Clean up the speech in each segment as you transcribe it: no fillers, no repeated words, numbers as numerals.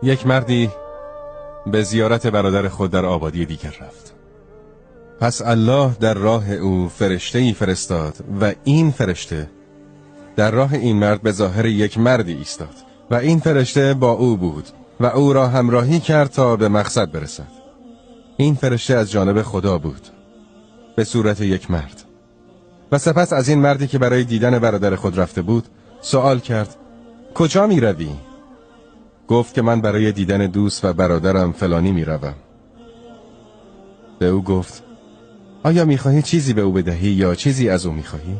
یک مردی به زیارت برادر خود در آبادی دیگر رفت. پس الله در راه او فرشته‌ای فرستاد و این فرشته در راه این مرد به ظاهر یک مردی ایستاد و این فرشته با او بود و او را همراهی کرد تا به مقصد برسد. این فرشته از جانب خدا بود به صورت یک مرد. و سپس از این مردی که برای دیدن برادر خود رفته بود سوال کرد: کجا می روی؟ گفت که من برای دیدن دوست و برادرم فلانی می روم. به او گفت: آیا می خواهی چیزی به او بدهی یا چیزی از او می خواهی؟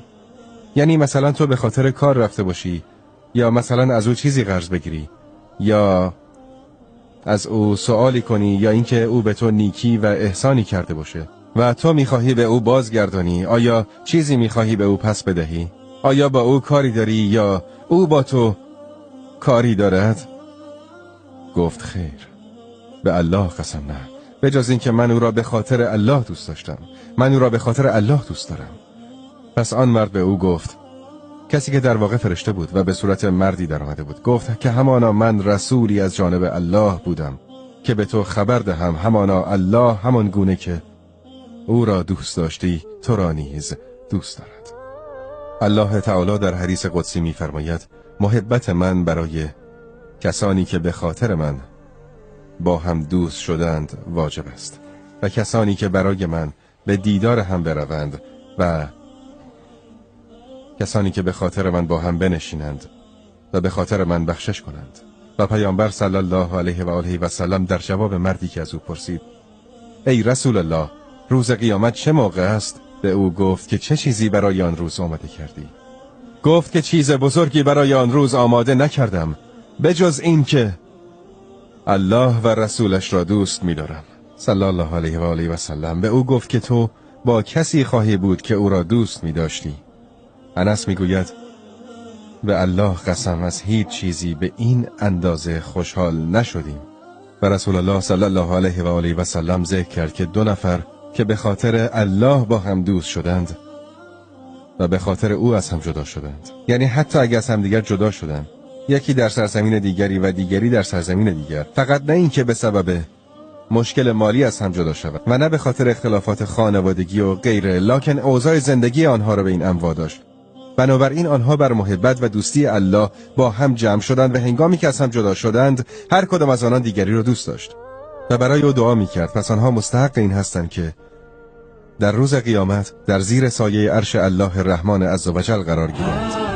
یعنی مثلا تو به خاطر کار رفته باشی، یا مثلا از او چیزی قرض بگیری، یا از او سوالی کنی، یا اینکه او به تو نیکی و احسانی کرده باشه و تو میخواهی به او بازگردانی. آیا چیزی میخواهی به او پس بدهی؟ آیا با او کاری داری یا او با تو کاری دارد؟ گفت: خیر، به الله قسم نه، به جز اینکه من او را به خاطر الله دوست داشتم، من او را به خاطر الله دوست دارم. پس آن مرد به او گفت، کسی که در واقع فرشته بود و به صورت مردی در آمده بود، گفت که همانا من رسولی از جانب الله بودم که به تو خبر دهم، همانا الله همان گونه که او را دوست داشتی تو را نیز دوست دارد. الله تعالی در حدیث قدسی می‌فرماید: محبت من برای کسانی که به خاطر من با هم دوست شدند واجب است و کسانی که برای من به دیدار هم بروند و کسانی که به خاطر من با هم بنشینند و به خاطر من بخشش کنند. و پیامبر صلی الله علیه و آله و سلم در جواب مردی که از او پرسید: ای رسول الله، روز قیامت چه موقع است؟ به او گفت که چه چیزی برای آن روز آماده کردی؟ گفت که چیز بزرگی برای آن روز آماده نکردم به جز این که الله و رسولش را دوست می‌دارم. صلی الله علیه و آله و سلم. به او گفت که تو با کسی خواهی بود که او را دوست می‌داشتی. انس میگوید: به الله قسم از هیچ چیزی به این اندازه خوشحال نشدیم. و رسول الله صلی الله علیه و آله و سلم ذکر کرد که دو نفر که به خاطر الله با هم دوست شدند و به خاطر او از هم جدا شدند، یعنی حتی اگر از هم دیگر جدا شدند، یکی در سرزمین دیگری و دیگری در سرزمین دیگر، فقط نه اینکه به سبب مشکل مالی از هم جدا شود و نه به خاطر اختلافات خانوادگی و غیره، لکن اوضاع زندگی آنها را به این امر واداشت. بنابراین آنها بر محبت و دوستی الله با هم جمع شدند و هنگامی که از هم جدا شدند هر کدام از آنان دیگری را دوست داشت و برای او دعا میکرد. پس آنها مستحق این هستند که در روز قیامت در زیر سایه عرش الله الرحمن عزوجل قرار گیرند.